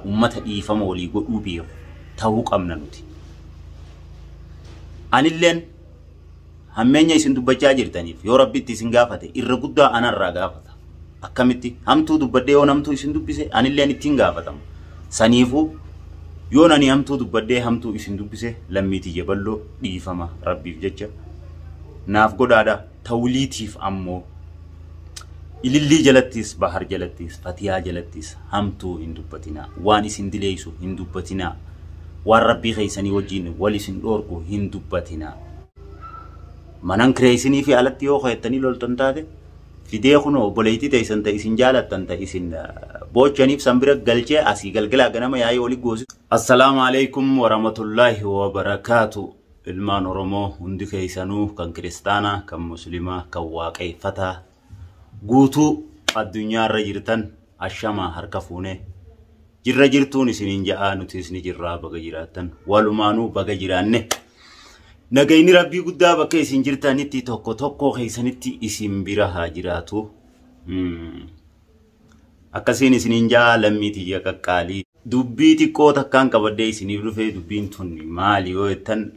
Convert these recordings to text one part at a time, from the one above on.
Ummata dhiifama walii godhuu beeku tahuu qabna nuti. Anilleen hammeenya isin dubbachaa jirtaniif yoo Rabbitti isin gaafate irra guddaa anarraa gaafata. Akkamitti hamtuu dubbadhee yoon hamtuu isin dubbise anilleen ittiin gaafatama. Saniifuu yoon ani hamtuu dubbadhee hamtuu isin dubbise lammii tiyya balloo dhiifama Rabbiif jecha naaf godhaadha. Tawliitiif ammoo Ilillii jalattis, Bahar jalattis, Fatiyaa jalattis hamtuu hin dubbatinaa. Waan isin dileeysu hin dubbatinaa. Waan Rabbii keeysanii wajjiin wal isin dhoorku hin dubbatinaa. Manan kireeysinii fi alatti yoo keettanii loltan taate fidee kunoo obboleeytii teeysan ta isin jaalattan ta isin boochaniif san bira galchee asii galgalaa ganama yaa'ii oli goosi. Assalaamu alaikum warahmatullaahi wabarakaatu. Ilmaan Oromoo hundi keeysanuu kan kiristaanaa, kan muslimaa, kan waaqeeffataa guutuu addunyaarra jirtan ashamaa harka fuune jirra jirtuun isiniin ja'aa nutis ni jirraa baga jiraattan walumaanuu baga jiraanne. Nagayni rabbii guddaa bakka isin jirtanitti tokko tokkoo keessanitti isin bira haa jiraatu. Akkasiin isiniin ja'a lammii tiyya qaqqaalii. Dubbii xiqqoo takkaan qabadhee isiniif dhufee dubbiin tun maali yoo jettan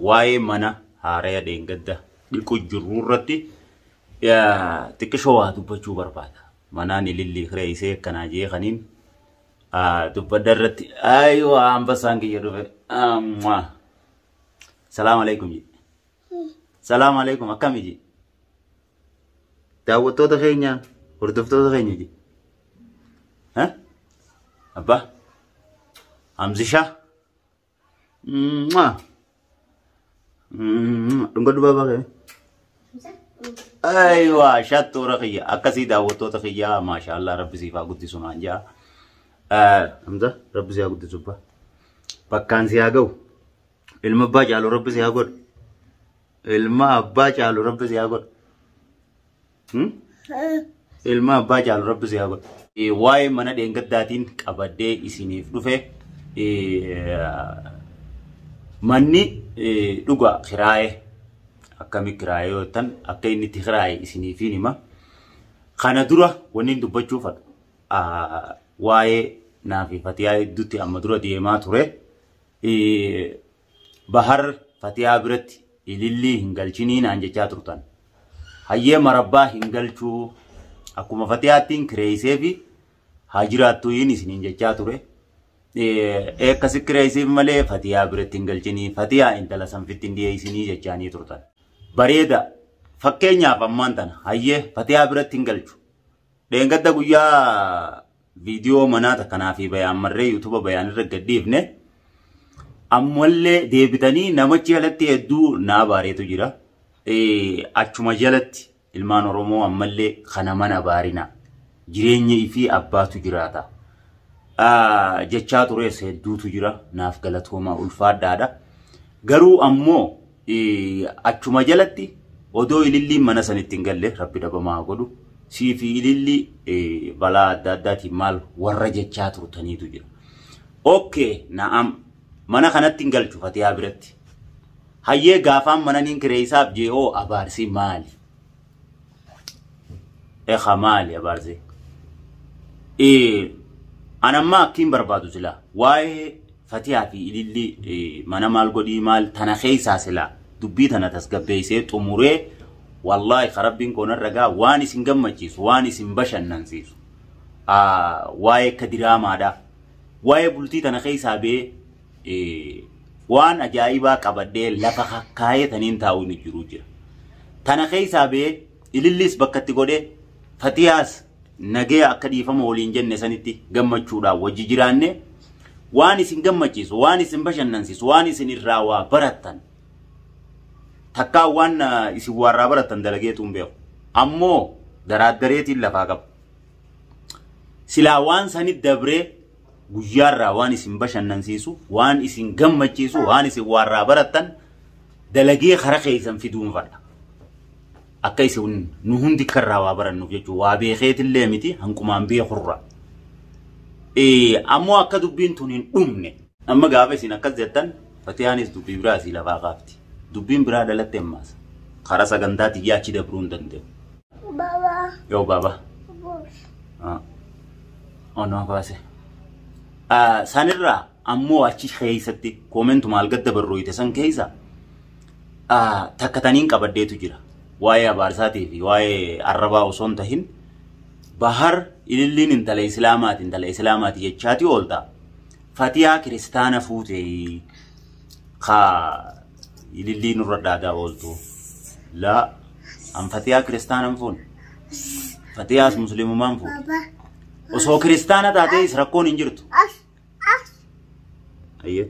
waa'ee mana haaraya dheengadda dhiqu jirru irratti xiqqishoo waa dubbachuu barbaada. Manaan ilillii kireessee akkanaa jee kaniin dubbadda irratti ayyoo ambasaan kiyya dhufe. Salaam alaikum jee. Salaam alaikum akkami jee. Daawwattoota keenya hordoftoota keenya jee. Abbaa Hamzishaa. Dhungadhu baabaa kee. Aywa shattoora kiyya akkasii daawwattoota kiyya maashaallah rabbi siif haa guddisu naan jaa. Hamza rabbi si haa guddisu abbaa. Bakkaan si haa ga'u. Ilma abbaa caalu rabbi si haa godhu. Ilma abbaa caalu rabbi si haa godhu. Ilma abbaa caalu rabbi si haa godhu. Waa'ee mana dheengaddaatiin qabadhee isiniif dhufe manni dhuga kiraaye akkami kiraaye yoo jettan akka inni itti kiraaye isiniifiin hima. Kana dura wanni dubbachuu fadhu waa'ee naa fi Fatiyaa hedduutti amma dura deemaa ture. Bahar Fatiyaa biratti ilillii hin galchinii naan jechaa turtan. Hayyee marabbaa hin galchuu akkuma Fatiyaattiin kireessee fi haa jiraattuyin isiniin jechaa ture. Akkasi kireessiif malee Fatiyaa biratti hin galchinii Fatiyaa intala sanfitti hin dhiyeessinii jechaanii turtan. Bareeda fakkeenyaaf ammaan tana hayyee Fatiyaa biratti hin galchu. Dheengadda guyyaa viidiyoo manaa takkanaa fi bayaan marree yuutuuba bayaan irra gadhiifne ammallee deebitanii namachi jalatti hedduu naa baareetu jira. Achuma jalatti ilmaan Oromoo ammallee kana mana baarina. Jireenya ifii abbaatu jiraata. Jechaa tures hedduutu jira. Naaf galatoomaa ulfaadhaadha. Garuu ammoo achuma jalatti odoo ililliin mana sanitti hin galle rabbi dhabamaa haa godhu. Sii fi ilillii balaa adda addaatiin maal warra jechaa turtaniitu jira. Okay, na'am. Mana kanatti hin galchu Fatiyaa biratti. Hayyee gaafaan mana niin kireessaaf jee'oo abaarsi maali? Eha maali abaarsi? An amma akkiin barbaadu silaa waa'ee Fatiyaa fi ilillii mana maal godhii maal tana keessaa silaa dubbii tana tasgabbeessee xumuree wallaahi ka rabbiin koo narra gaa waan isin gammachiisu waan isin bashannansiisu waa'ee akka diraamaadha waa'ee bultii tana keessaa bee waan ajaa'ibaa qabadhee lafa kakkaayee taniin taa'uu ni jiru jira. Tana keessaa bee ililliis bakka itti godhee Fatiyaas nagaya akka dhiifama waliin jenne sanitti gammachuudhaan wajji jiraanne waan isin gammachiisu waan isin bashannansiisu waan isin irraa waa barattan takkaa waan isin waarraa barattan dalageetu hin beeku. Ammoo daraaddareetiin lafaa qaba. Silaa waan sanit dabree guyyaarraa waan isin bashannansiisu waan isin gammachiisu waan isin waarraa barattan dalagee kara keessan fiduun fadha. Akka isin nu hundi karraa waa barannuuf jechuudha. Waa beekeetillee miti hanqumaan beekurra. Ammoo akka dubbiin tun hin dhumne. Amma gaafa isin akkas jettan Fatiyaanis dubbii biraa asii lafaa kaafti. Dubbiin biraa dhalatte ammaas. Karaa sagantaa tiyyaa achi dabruu hin danda'u. Baba. Yoo baaba. Onoo baase. Sanirraa ammoo achi keessatti koomentuma algadda barrooyite san keessa takka taniin qabaddeetu jira. Waa'ee abaarsaatii fi waa'ee arrabaa osoo hin tahin Bahar ililliin intala Islaamaati intala Islaamaati jechaati oolta. Fatiyaa kiristaana fuute ka ilillii nurra dhaadaa ooltu. Laa an fatiyaa kiristaana hin fuune. Fatiyaas musliimumaan fuune. Osoo kiristaana taatees rakkoon hin jirtu. Ayyee.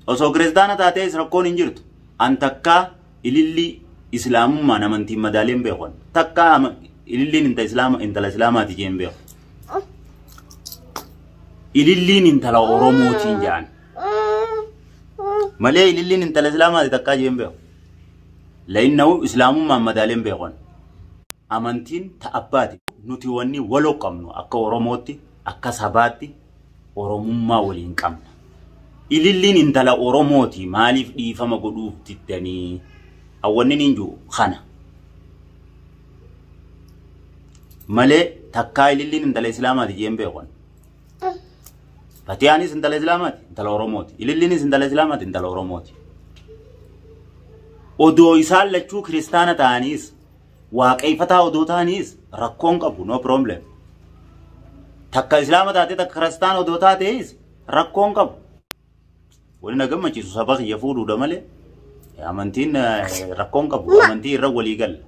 Osoo kiristaana taatees rakkoon hin jirtu. An takkaa ilillii islaamummaan amantiin madaalee hin beeku. Takkaa ililliin intala islaamaati jee hin beeku. Ililliin intala Oromootiin jedhan. Malee ililliin intala islaamaati takkaa jee hin beeku. La'innahu islaamummaan madaalee hin beeku. Amantiin ta abbaati. Nuti wanni waloo qabnu akka Oromootti, akka sabaatti Oromummaa waliin qabna. Ililliin intala Oromooti maaliif dhiifama godhuuf diddanii? Awwanni niin jiru kana. Malee takkaa ililliin intala Islaamaati jeen beeku. Fatiyaanis intala Islaamaati, intala Oromooti. Ililliinis intala Islaamaati, intala Oromooti. Odoo isaan lachuu kiristaana ta'aniis waaqeeffataa odoo ta'aniis rakkoon qabu no problem. Takka Islaama taatee takka kiristaana odoo taatees rakkoon qabu. Wani na gammachiisu saba kiyya fuudhuudha malee amantiin rakkoon qabu amantii irra walii galla.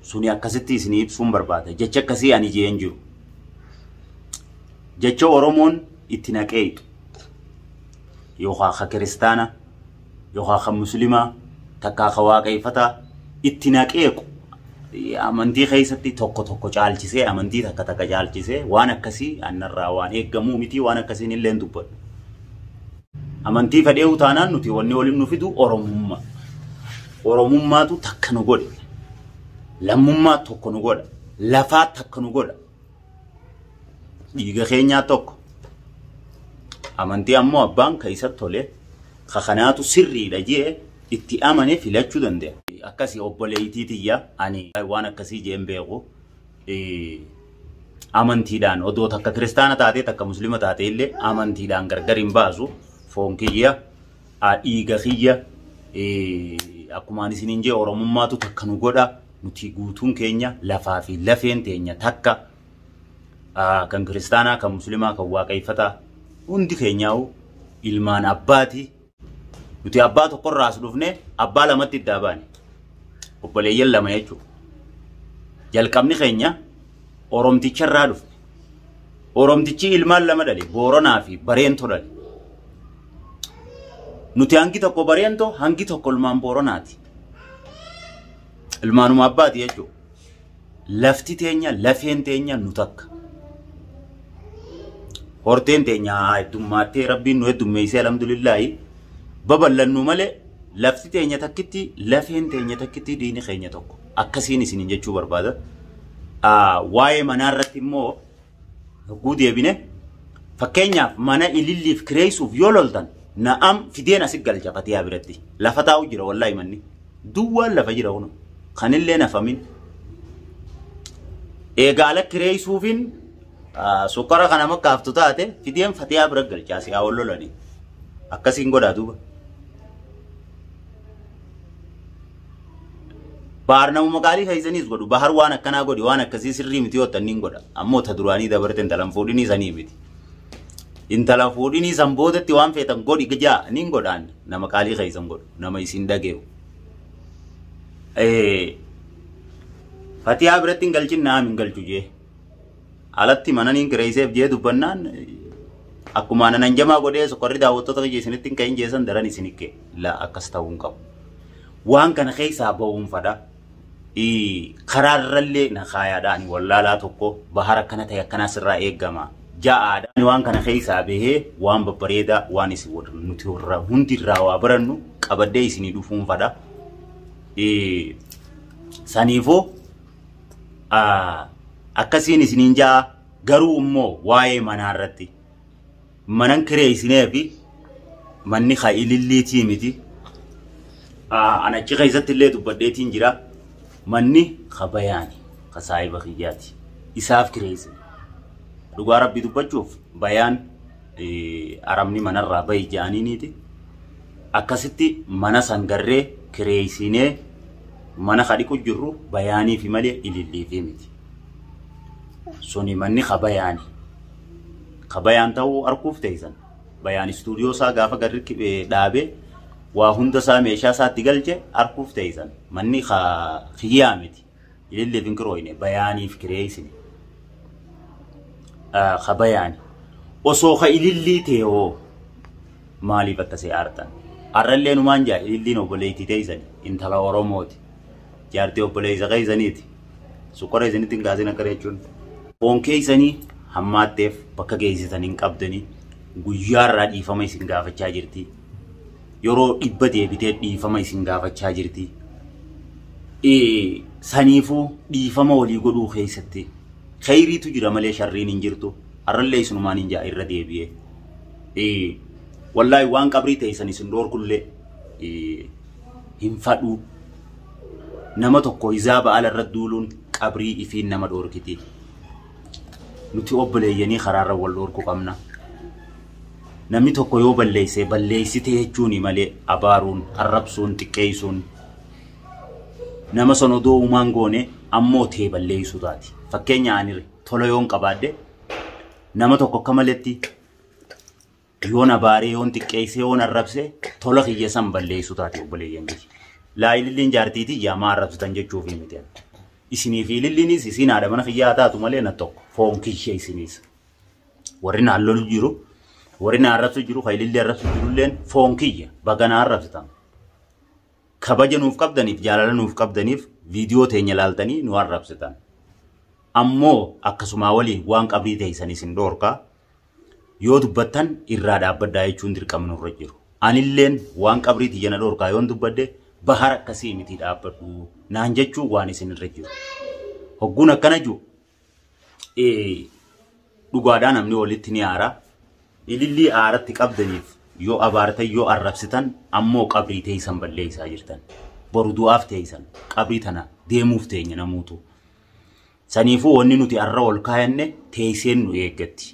Suni akkasitti isinii ibsuun barbaada. Jecha akkasii ani jeen jiru. Jecha Oromoon itti naqeeyxu. Yookaan ka kiristaana yookaan ka muslimaa takkaa ka waaqeeffataa itti naqeequ. Amantii keessatti tokko tokko caalchisee amantii takka takka caalchisee waan akkasii annarraa waan eeggamuu miti waan akkasiin illee hin dubbadhu. Amantii fedheewu taanaan nuti wanni waliin nu fidu Oromummaa. Oromummaatu takka nu godhe. Lammummaa tokko nu godha. Lafaa takka nu godha. Dhiiga keenyaa tokko. Amantii ammoo abbaan ka isa tole ka kanaatu sirriidha jee itti amane filachuu danda'a. Akkasii obboleeytii tiyya ani waan akkasii jeen beeku. Amantiidhaan odoo takka kiristaana taatee takka muslima taatee illee amantiidhaan gargar hin baasu. Foon kiyya, dhiiga kiyya, akkuma ani isiniin jee Oromummaatu takka nu godha. Nuti guutuun keenya lafaa fi lafeen teenya takka. Kan kiristaanaa, kan muslimaa, kan waaqeeffataa hundi keenyaa'u ilmaan abbaati. Nuti abbaa tokkorraa as dhufne abbaa lamatti iddaa baane. Obboleeyyan lama jechuudha. Jalqabni keenya Oromticharraa dhufne. Oromtichi ilmaan lama dhale, Booranaa fi Bareentoo dhale. Nuti hangi tokko Bareentoo, hangi tokko ilmaan Booranaati. Ilmaanuma abbaati jechuudha. Lafti teenya, lafeen teenya nu takka. Horteen teenya heddummaattee rabbiin nu heddummeessee alhamdulillaahi babal'annu malee lafti teenya takkitti, lafeen teenya takkitti, diini keenya tokko. Akkasiin isiniin jechuu barbaada. Waa'ee manaa irratti immoo hogguu deebine fakkeenyaaf mana ililliif kireessuuf yoo loltan na'am fideen asi galcha fatiyaa biratti. Lafa taa'u jira wallaahi manni. Duwwaan lafa jira kun. Kanillee nafamin. Egaa ala kireessuufin sukkara kana makkaaftu taate fideen fatiyaa bira galcha asii haa wal lolanii. Akkasiin godhaa duuba. Bahar namuma qaalii keessaniis godhu. Bahar waan akkanaa godhi waan akkasii sirrii miti yoo tanniin godha. Ammoo ta duraanii dabarte intalan fuudhinii sanii miti. Intala fuudhinii san boodatti waan feetan godhi jaa niin godhaan nama qaalii keessan godhu nama isin dhageewu. Fatiyaa biratti hin galchin naam hin galchu jee. Alatti mana niin kireesseef jee dubbannaan akkuma anan jamaa godhee sokorri daawwattoota kiyya isinitti hin ka'in jeesan daran isin hikke. La akkas ta'uu hin qabu. Waan kana keessaa ba'uun fadha. Karaarrallee na kaayaadha ani wallaalaa tokko bahar akkana ta'e akkanaa sirraa eegama. Ja'aadha. Ani waan kana keessaa bahee waan babbareedaa waan isin nuti warra hundi irraa waa barannu qabadhee isinii dhufuun fadha. Saniifuu akkasiin isiniin ja'a garuu immoo waa'ee manaa irratti manan kireessinee fi manni ka ililliitii miti. An achi keessatti illee dubbadheetiin jira. Manni ka bayaani ka saahiba kiyyaati. Isaaf kireessine. Dhugaa Rabbii dubbachuuf Bayaan Arabni manarraa bahi ja'aniiniiti. Akkasitti mana san garree kireeysinee mana ka dhiqu jirru Bayaaniifi malee Ililliifi miti. Suni manni ka Bayaani. Ka Bayaan ta'uu arkuuf teeysan. Bayaan istuudiyoo isaa gaafa garri dhaabee waa hunda isaa meeshaa isaatti galche arkuuf teeysan. Manni ka kiyyaa miti. Ililliif hin kirooyne Bayaaniif kireeysine. Ka Bayaani. Osoo ka Ilillii ta'e hoo maaliif akkasii aartan? Arrallee numaan jaa Ililliin obboleettii teeysani intala Oromooti. Jaartii obboleessa keeysaniiti. Sukkara isinitti hin kaasin akkana jechuun. Foon keeysanii hammaatteef bakka geessitan hin qabdanii guyyaarraa dhiifama isin gaafachaa jirti. Yeroo dhibba deebitee dhiifama isin gaafachaa jirti. Saniifuu dhiifama walii godhuu keessatti kheyriitu jira malee sharriin hin jirtu. Arrallee isinumaan hin jaa irra deebi'ee. Wallaahi waan qabrii teessan isin dhoorkullee hin fadhuu. Nama tokko hizaaba ala irra duuluun qabrii ifiin nama dhoorkiti. Nuti obboleeyyanii karaarra wal dhoorkuu qabna. Namni tokko yoo balleesse balleessite jechuuni malee abaaruun, arrabsuun, xiqqeessuun nama san odoo uumaan goone ammoo tee balleessuu taati. Fakkeenya ani tola yoon qabaadhe nama tokko akka maletti yoon abaaree yoon xiqqeessee yoon arrabse tola kiyya san balleessuu taati obboleeyyan kiyya. Laa Ililliin jaartii tiyya maa arrabsitan jechuufi miti. Isinii fi Ililliinis isiin haadha mana kiyyaa taatu malee na tokko foon kiyya isiniis. Warri naan lolu jiru, warri na arrabsu jiru, ka Ilillii arrabsu jirulleen foon kiyya baga na arrabsitan. Kabaja nuuf qabdaniif jaalala nuuf qabdaniif viidiyoo teenya laaltanii nu arrabsitan. Ammoo akkasumaa waliin waan qabrii teessan isin dhoorkaa yoo dubbattan irraa dhaabbaddaa jechuun dirqama nurra jiru. Anilleen waan qabrii tiyya na dhoorkaa yoon dubbadde Bahar akkasii miti dhaabbadhu naan jechuun waan isin irra jiru. Hogguun akkana jiru dhugaadhaa namni walitti ni aara. Ilillii aaratti qabdaniif yoo abaartan yoo arrabsitan ammoo qabrii teessan balleessaa jirtan. Boru du'aaf teessan qabrii tana deemuuf teenya namuutu. Saniifuu wanni nuti arra ol kaayanne teesseen nu eeggatti.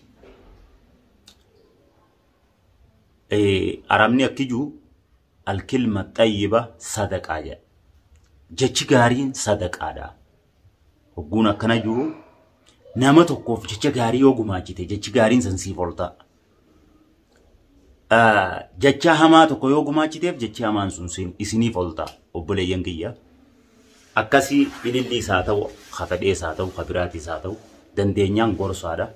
Arabni akki jiru alkilma xayyiba sadaqaa jedha. Jechi gaariin sadaqaadha. Hogguun akkana jiru nama tokkoof jecha gaarii yoo gumaachite jechi gaariin san siif ol ta'a. Jecha hamaa tokko yoo gumaachiteef jechi hamaan sun isiniif ol ta'a obboleeyyan kiyya. Akkasii Ililliis haa ta'u, ka fedhees haa ta'u, ka biraatiis haa ta'u dandeenyaan gorsaadha.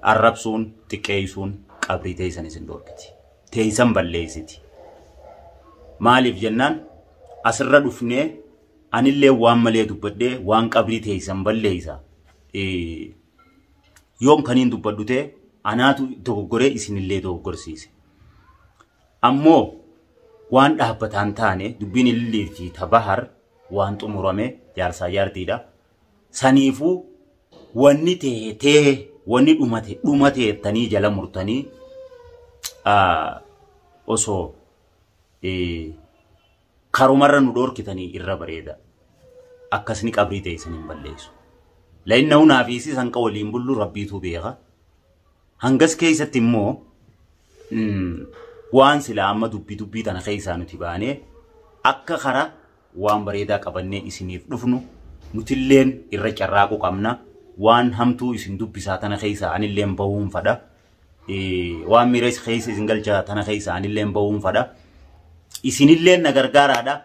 Arrabsuun, xiqqeessuun qabrii teessan isin dhoorkiti. Teessan balleessiti. Maaliif jennaan asirra dhufnee anillee waan malee dubbadhee waan qabrii teessan balleessa. Yoom kaniin dubbadhu ta'e anaatu dogoggoree isinillee dogoggorsiise. Ammoo waan dhaabbataan taane dubbiin Ilillii fi Tabahar waan xumurame jaarsaa jaartiidha. Saniifuu wanni tehe tehe wanni dhumate dhumate jettanii jala murtanii osoo karumarra nu dhoorkitanii irra bareeda. Akkasni qabrii teessan hin balleessu. Lainnahu naa fi isii hanqa waliin bullu Rabbiitu beeka. Hangas keessatti immoo waan silaa amma dubbii dubbii tana keessaa nuti baanee akka kara waan bareedaa qabannee isiniif dhufnu nutilleen irra carraaquu qabna. Waan hamtuu isin dubbisaa tana keessaa anilleen bahuun fadha. Waan miira keessa isin galchaa tana keessaa anilleen bahuun fadha. Isinilleen na gargaaraadha.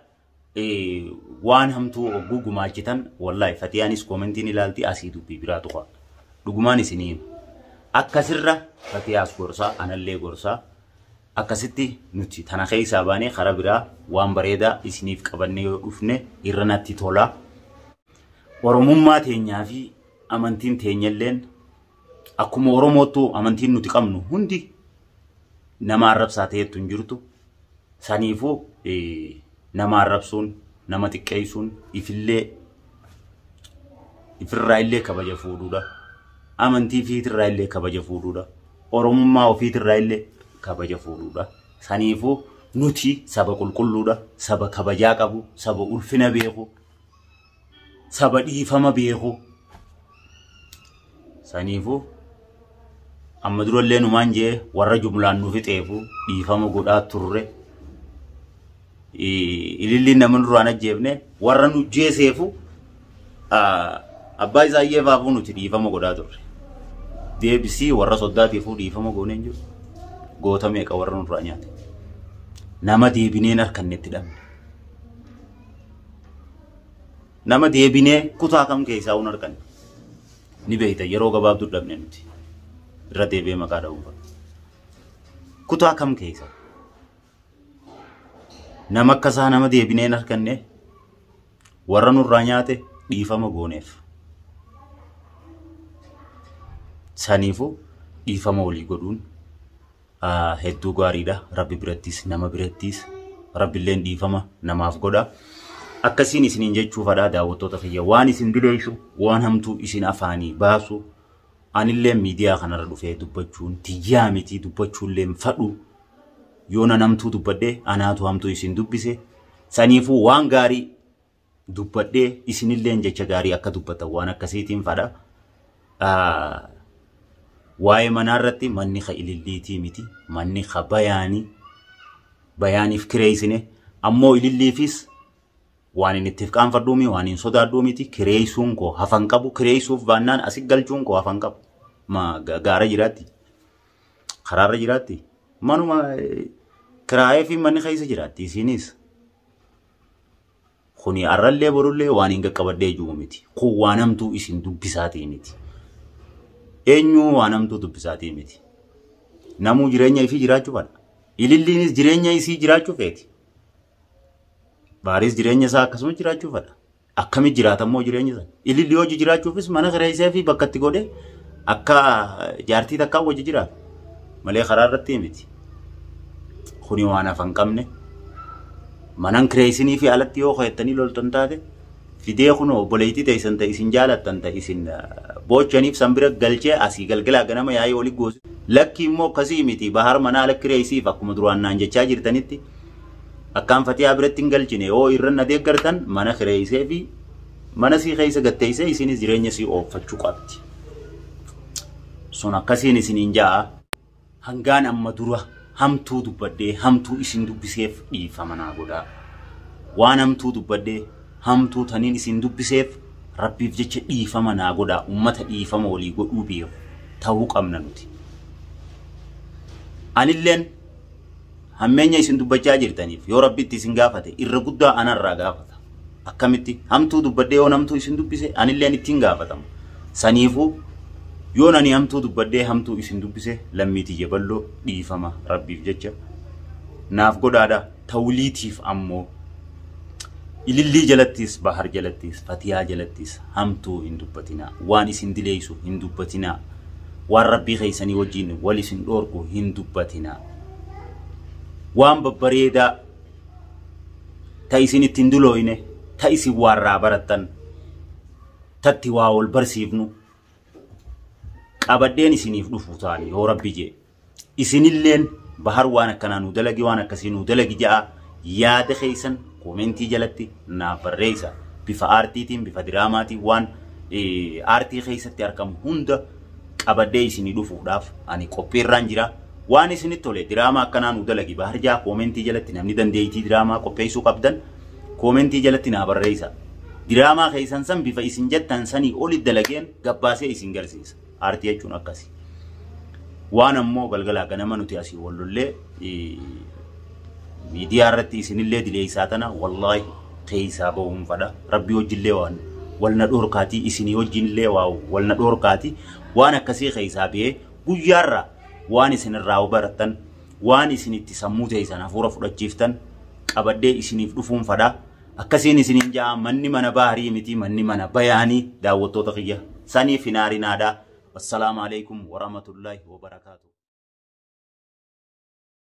Waan hamtuu ogguu gumaachitan wallaahi Fatiyaanis koomentiin ilaalti asii dubbii biraa tuqa. Dhugumaan isinii hima. Akkasirra Fatiyaas gorsaa anallee gorsaa. Akkasitti nuti tana keessaa baanee karaa biraa waan bareedaa isiniif qabannee yoo dhufne irra natti tola. Oromummaa teenyaa fi amantiin teenyalleen akkuma Oromoottuu amantiin nuti qabnu hundi nama arrabsaa ta'eettu hin jirtu. Saniifuu nama arrabsuun, nama xiqqeessuun ifillee ifirraa illee kabaja fuudhuudha. Amantii ifiitirraa illee kabaja fuudhuudha. Oromummaa ofiitirraa illee kabaja fuudhuudha. Saniifuu nuti saba qulqulluudha, saba kabajaa qabu, saba ulfina beeku, saba dhiifama beeku, Saniifuu amma durallee numaan jee warra jumlaan nu fixeefu dhiifama godhaa turre. Ililliin nama duraan ajjeefne warra nu jeeseefu abbaa isaa ayyeefaafuu nuti dhiifama godhaa turre. Deebisii warra soddaatiifuu dhiifama goonee hin jiru. Goota meeqa warra nurraa nyaate. Nama deebineen harkannetti dhabne. Nama deebinee kutaa kam keessaa hun harkanne. Ni beekta yeroo gabaabduu dhabne nuti. Irra deebi'ee maqaa dha'uun fa'a. Kutaa kam keessa? Nama akkasaa nama deebineen harkanne warra nurraa nyaate dhiifama gooneef. Saniifuu dhiifama walii godhuun hedduu gaariidha. Rabbi birattis nama birattis rabbilleen dhiifama namaaf godha. Akkasiin isiniin jechuufadha daawwattoota kiyya waan isin dileessu waan hamtuu isin afaanii baasu anillee miidiyaa kanarra dhufee dubbachuun tiyyaa miti dubbachuullee hin fadhu yoo nan hamtuu dubbadhee anaatu hamtuu isin dubbise saniifuu waan gaarii dubbadhee isinilleen jecha gaarii akka dubbatan waan akkasiitiin fadha. Waa'ee manaa irratti manni ka ililliitii miti manni ka bayaanii bayaaniif kireessine ammoo ililliifis waan inni ittiif qaanfadhuumi waan hin sodaadhuu miti kireessuun koo hafan qabu kireessuuf baannaan asi galchuun koo hafan qabu ma gaara jiraatti karaarra jiraatti manuma kiraayee fi manni keessa jiraatti isinis kuni arrallee borullee waan hin qaqqabadhee jiru miti kun waan hamtuu isin dubbisaatii miti eenyuu waan hamtuu dubbisaatii miti namuu jireenya ifii jiraachuu fadha ililliinis jireenya isii jiraachuu feeti. Baaris jireenya isaa akkasuma jiraachuu fadha. Akkamitti jiraata immoo jireenya isaa? Ililli hojii jiraachuufis mana kireessee fi bakka itti godhee akka jaartii takkaa hojii jiraata. Malee karaa irratti miti. Kuni waan hafan qabne. Manan kireessinii fi alatti yoo ho'ettanii loltan taate fidee kun obboleettii teessan ta'e isin jaalattan ta'e isin boochaniif san bira galchee asii galgalaa ganama yaa'ii olii goosi. Lakki immoo akkasii miti bahar manaa ala kireessiif akkuma duraan naan jechaa jirtanitti. Akkaan fatiyaa biratti hin galchine yoo irra na deeggartan mana kireessee fi mana sii keessa gatteessee isinis jireenya sii ooffachuu qabdi. Sun akkasiin isiniin ja'a. Hangaan amma dura hamtuu dubbadhee hamtuu isin dubbiseef dhiifama naa godhaa. Waan hamtuu dubbadhee hamtuu taniin isin dubbiseef rabbiif jecha dhiifama naa godhaa. Uummata dhiifama walii godhuu beeku ta'uu qabna nuti. Anilleen hammeenya isin dubbachaa jirtaniif yoo rabbitti isin gaafate irra guddaa anarraa gaafata. Akkamitti hamtuu dubbadhee yoo hamtuu isin dubbise anilleen ittiin gaafatama. Saniifuu yoo ani hamtuu dubbadhee hamtuu isin dubbise lammii tiyya bal'oo dhiifama rabbiif jecha naaf godhaadha. Tawliitiif ammoo ilillii jalattis bahar jalattis fatiyaa jalattis hamtuu hin dubbatinaa. Waan isin dileessu hin dubbatinaa. Waan rabbii keessanii wajjin wal isin dhoorku hin dubbatinaa. Waan babbareedaa ta isin ittiin dulooyne ta isin waarraa barattan tatti waa wal barsiifnu qabadheen isiniif dhufu taani yoo rabbi jee isinilleen bahar waan akkanaa nu dalagi waan akkasii nu dalagi ja'a yaada keessan koomentii jalatti naaf barreessa bifa aartiitiin bifa diraamaatiin waan aartii keessatti argamu hunda qabadhee isinii dhufuudhaaf ani qophiirraan jira. Waan isinitti tole diraamaa akkanaa nu dalagi bahar jaa koomentii jalatti namni dandeettii diraamaa qopheessuu qabdan koomentii jalatti naa barreessa. Diraamaa keessan san bifa isin jettan sanii oli dalageen gabbaasee isin garsiisa. Aartii jechuun akkasi. Waan ammoo galgalaa ganama nuti asii wallollee miidiyaa irratti isinillee dileessaa tana wallaahi keessaa bahuun fadha. Rabbii wajjillee waan wal na dhoorkaatii isinii wajjinillee waa wal na dhoorkaatii waan akkasii keessaa bahee guyyaarraa waan isin irraa barattan waan isin itti sammuu teessan hafuura fudhachiiftan qabadhee isiniif dhufuun fadha. Akkasiin isiniin ja'a manni mana baharii miti manni mana bayaanii daawwattoota kiyya saniif hin aarinaadha. Wassalaamu alaikum warahmatullaahi wabarakaatuh.